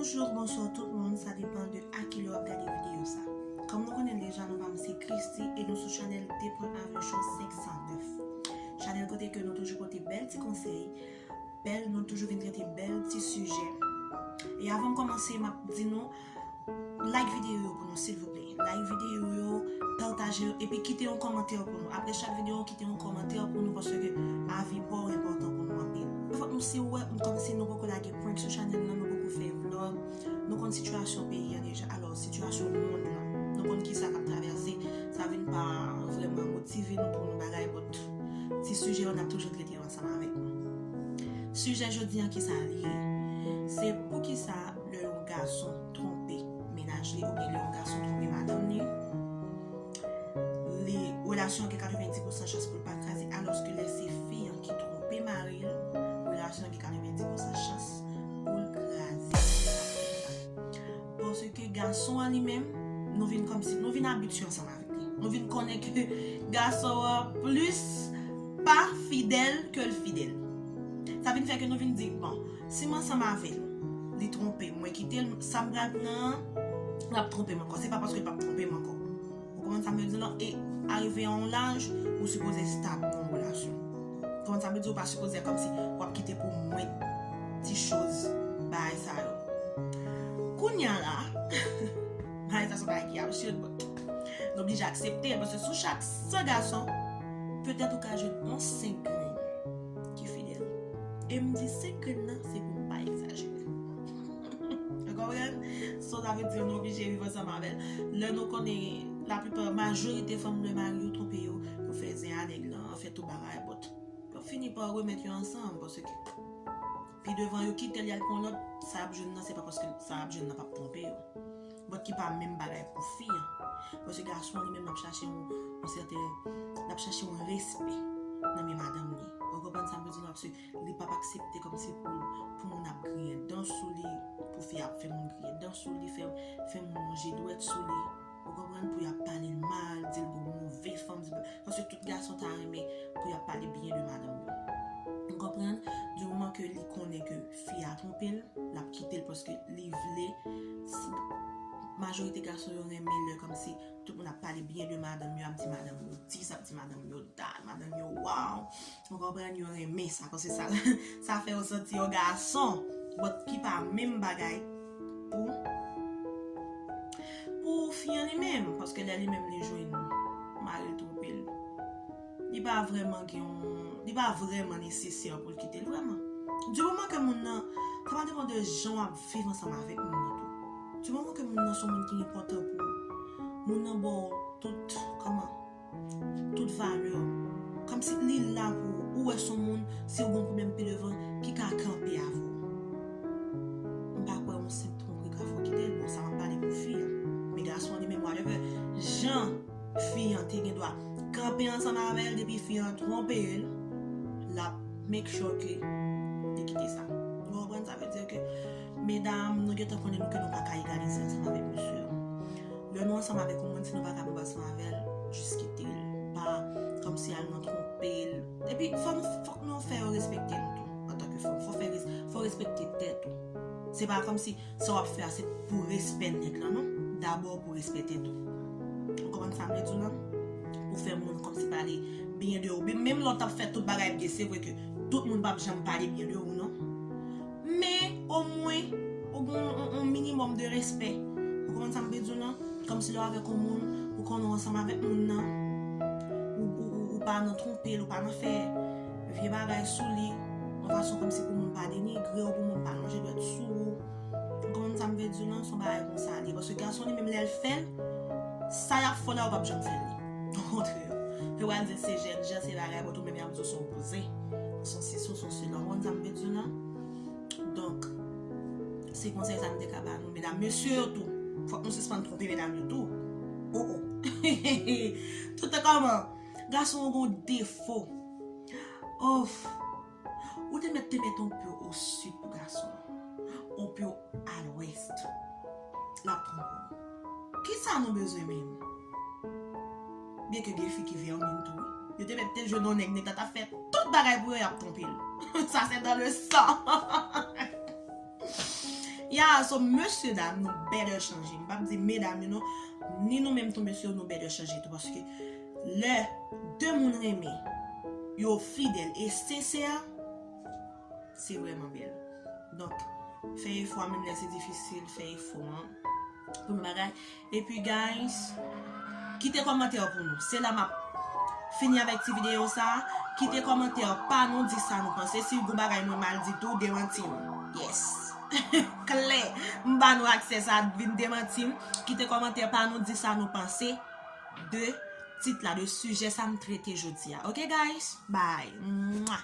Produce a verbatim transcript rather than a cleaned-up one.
Bonjou, bonswa tout moun, sa depann de a kilè w ap gade videyo sa. Kòm nou konnen deja, non pa m se Christy e nou sou chanèl Depan Avyonchon senk san nèf. Chanèl kote ke nou toujou pote bèl ti konsèy, bèl, nou toujou vin trete bèl ti sijè. E avan m kòmanse, m ap di nou, like videyo yo pou nou, silvouplè. Like videyo yo, pataje yo, epi kite yon kòmantè pou nou. Apre chak videyo, kite yon kòmantè pou nou, paske avi pa w enpòtan pou nou anpil. Fòk nou, si w wè, kòmsi nou poko lage prank sou chanèl nan, nou poko fè vlog, nou konn sitiyasyon peyi a deja. Alò, sitiyasyon mond lan, nou konn kisa k ap travèse, sa vin pa vrèman motive nou pou nou bagay, but ti sijè yo n ap toujou trete yo ansanm avèk nou. Sijè jodi an, kisa l ye? Se poukisa lè yon gason twonpe mennaj li oubyen lè yon gason twonpe madanm li, li, relasyon an gen katrevenndis pousan chans pou l pa kraze, alòske lè se fi an ki twonpe mari l, relasyon an gen katrevenndis pousan chans pou l kraze. Paske gason an li menm, nou vin kòmsi, nou vin abitye ansanm avèk li. Nou vin konnen ke gason an plis pa fidèl ke l fidèl. Sa vin fè ke nou vin di, bon, si m ansanm avè l, li twonpe m, mwen kite l, sa m pral pran an, l ap twonpe m ankò. Se pa paske l p ap twonpe m ankò. Ou konprann sa m vle di lan? E arive a yon laj, ou sipoze estab nan yon relasyon. Ou konprann sa m vle di? Ou pa sipoze kòmsi w ap kite pou mwen ti choz, bagay sa yo. Kounye a la, bagay sa se yon bagay ki absird, but nou oblije aksepte, paske sou chak san gason, petèt ou ka jwenn yon senk grenn ki fidèl. E m di senk grenn nan, se pou m pa egzajere. Ou konprann? So, sa vle di nou oblije viv ansanm avè l. Lè nou konnen, laplipa, majorite fanm lè mari yo twonpe yo, yo fè zen a nèg lan, fè tout bagay, but yo fini pa remèt yo ansanm, paske pi devan yo kite l, y al pran lòt, sa y ap jwenn nan, se pa paske sa y ap jwenn nan p ap twonpe yo. But ki pa menm bagay pou fi an. Paske gason an li menm l ap chache yon, yon sèten, l ap chache yon respè nan men madanm li. Ou konprann sa m vle di la? Paske li p ap aksepte kòmsi pou, pou moun ap griyen dan sou li, pou fi ap fè moun griyen dan sou li, fè, fè moun lonje dwèt sou li. Ou konprann? Pou y ap pale l mal, di l gon move fanm, di l, paske tout gason ta renmen pou y ap pale byen de madanm yo. Ou konprann? Di moman ke li konnen ke fi a twonpe l, l ap kite l paske li vle. Si, majorite gason yo renmen lè kòmsi tout moun ap pale byen de madanm yo, ap di madanm yo dis, ap di madanm yo dat, madanm yo waw. Ou konprann? Yo renmen sa, paske sa, sa fè yo santi yo gason. But ki pa menm bagay pou, pou fi an li menm, paske lè li menm li jwenn mari l twonpe l, li pa vrèman gen yon, li pa vrèman nesesè pou l kite l vrèman. Di moman ke moun nan, sa pa depann de jan w ap viv ansanm avèk moun nan tou. Di moman ke moun nan se yon moun ki enpòtan pou ou, moun nan ba w tout, kòman, tout valè w. Kòmsi li la pou ou. Ou wè se yon moun, si w gen yon pwoblèm pi devan, ki ka kanpe avè w. M pa kwè yon senp twonpri ka fè w kite l. Bon, sa m ap pale pou fi an. Men gason an li menm, whatever. Jan fi an te gen dwa kanpe ansanm avè l depi fi an twonpe l, l ap make sure ke li kite sa. Ou konprann? Sa vle di ke, medam, nou gentan konnen nou ke nou pa ka egalize ansanm avèk mesye yo. Lè nou ansanm avèk yon moun, si nou pa kapab ansanm avè l, jis kite l. Pa kòmsi al nan twonpe l. Epi, fò nou, fòk nou fè yo respekte nou tou, antanke fanm. Fò fè res-, fò respekte tèt ou. Se pa kòmsi sa w ap fè a, se pou respè nèg lan, non. Dabò pou respè tèt ou. Ou konprann sa m vle di w lan? Pou fè moun kòmsi pale byen de ou. Menm lè w t ap fè tout bagay byen, se vre ke tout moun p ap janm pale byen de ou, non. Men, omwen, ou gen yon, yon minimòm de respè. Ou konprann sa m vle di w lan? Kòmsi lè w avèk yon moun, ou konnen w ansanm avèk moun nan, ou, ou, ou, ou pa nan twonpe l, ou pa nan fè vye bagay sou li, yon fason kòmsi pou moun pa denigre w, pou moun pa lonje dwèt sou ou. Ou konprann sa m vle di w lan? Se yon bagay konsa li ye. Paske gason li menm lè l fè l, sa y ap fè w la, ou p ap janm fè l li. Okontrè. Yo pral di se jènjan, se bagay, but ou menm y ap di w se yon bouzen. Se yon sesi, se yon sela. Ou konprann sa m vle di w lan? Donk, se konsèy sa m te ka ba nou, medam. Mesye yo tou, fòk nou sispann twonpe medam yo tou. Oh, oh. Tout kòman, gason yo gen defo. Of. Ou te mèt te mete yon pye o sid pou gason an, yon pye a lwès. L ap twonpe w. Kisa nou bezwen menm? Byenke gen fi ki vèmin tou, wi. Yo te mèt te jwenn yon nèg, nèg la t ap fè tout bagay pou yo, y ap twonpe l. Sa se dans le sang. Ya, so mesye dam, nou better chanje. M p ap di medam yo non, ni nou menm tou mesye yo, nou better chanje tou. Paske lè de moun renmen, yo fidèl e sensè, se vrèman bèl. Donk, fè efò a, menm lè se difisil, fè efò an. Premye bagay. Epi, guys, kite kòmantè pou nou. Se la m ap fini avèk ti videyo sa a. Kite kòmantè pa nou, di sa nou panse. Si gon bagay mwen mal di tou, demanti m. Yes. Klè. M ba nou aksè sa, vin demanti m. Kite kòmantè pa nou, di sa nou panse de tit la, de sijè sa m trete jodi a. Ok, guys? Bye. Mwah.